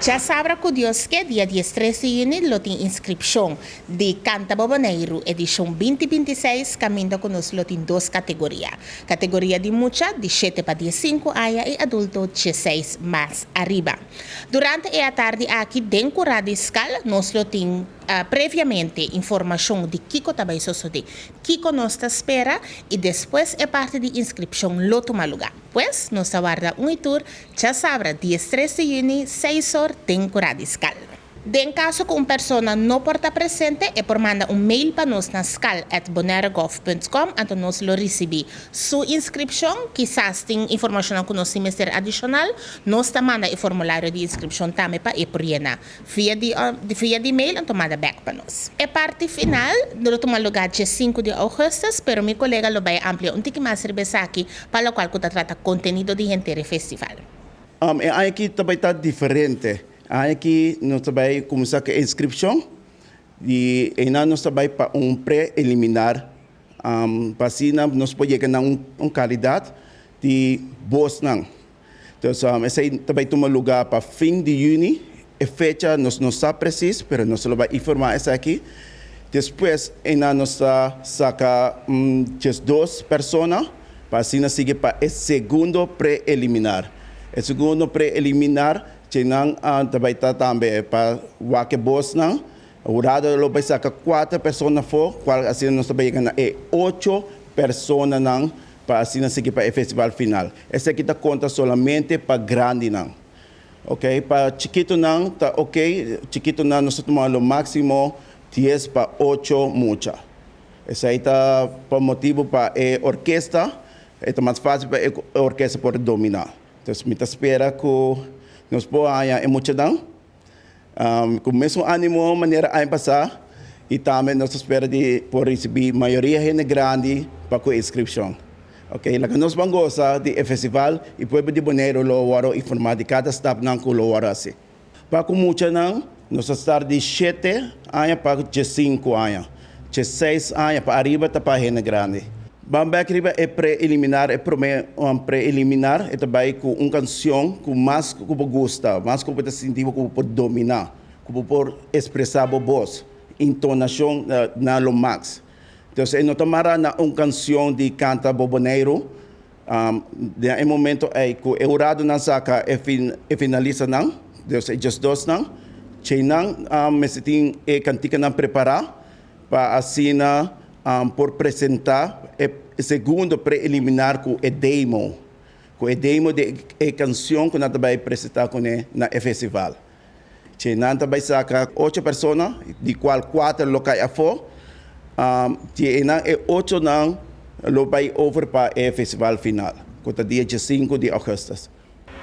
Djasabra ku Dios ke, dia 13 di yüni, lo tin inskripshon di Kanta Bo Boneiru edishon 2026, kaminda ku nos lo tin dos kategoria. Kategoria di mucha di 7 pa 15 aña i adulto 16 mas ariba. Durante e atardi aki den kurá di Skal, nos lo tin previamente informashon di kiko ta bai sosodé, kiko nos ta spera i despues e parti di inskripshon lo tuma lugá. Pues, nos ta warda un i tur djasabra 13 di yüni, 6 or, den kurá di Skal. Den kaso ku un persona no por ta presente, e por manda un mail pa nos na skal@bonairegov.com, anto nos lo risibí su inskripshon. Kisas tin informashon ku nos mester adishonal, nos ta manda e formulario di inskripshon tambe pa e por yena via di mail anto manda bèk pa nos. E parti final lo tuma lugá dia 5 di ougùstùs, pero mi kolega lo bai amplia un tiki mas riba esaki, pa lokual ku ta trata kontenido di henter e festival. E aki tambe ta diferente. Aki nos tambe kuminsá ku inskripshon i einan nos tambe pa un preliminar, pa asina nos por yega na un kalidat di bosnan. Anto, esei tambe ta tuma lugá pa fin di yüni. E fecha nos no sa presis, pero nos lo bai informá esaki. Despues, einan nos ta saka 12 persona pa asina sigui pa e segundo preliminar. E segundo preliminar, einan tambe ta tambe pa wak e bosnan. Hurado lo bai saka kuater persona afó, kual asina nos tambe yega na e ocho personanan pa asina sigui pa e festival final. Esaki ta konta solamente pa grandinan. Ok, pa chikitunan ta ok, chikitunan nos ta tuma lo máksimo 10 pa 8 mucha. Esei ta pa motibu pa e orkesta, ta mas fásil pa e orkesta por dominá. Anto, mi ta spera ku nos por haña e muchanan ku mesun ánimo manera aña pasá i tambe nos ta spera di por risibí mayoria hende grandi pa ku inskripshon. Ok, laga nos ban gosa di e festival i pueblo di Boneiru lo wòrdu informá di kada stapnan ku lo wòrdu hasi. Pa ku muchanan, nos ta start di 7 aña pa 5 aña. 6 aña pa ariba ta pa hende grandi. Ban bèk riba e preliminar, e promé preliminar, e ta bai ku un kanshon ku mas ku bo gusta, mas ku bo ta sinti ku bo por dominá, ku bo por ekspresá bo bos, intonashon na lo max. Anto, e no ta mará na un kanshon di Kanta Bo Boneiru. Den e momento ei ku e huradonan saka e finalistanan, dus e 12nan, einan mester tin e kantikanan prepará pa asina por presentá e segundo preliminar ku e demo. Ku e demo di e kanshon ku nan ta bai presentá kuné na e festival. Einan ta bai saka ocho persona, di kual kuater lo kai afó. Einan e ochonan lo bai over pa e festival final, ku ta dia 5 di ougùstùs.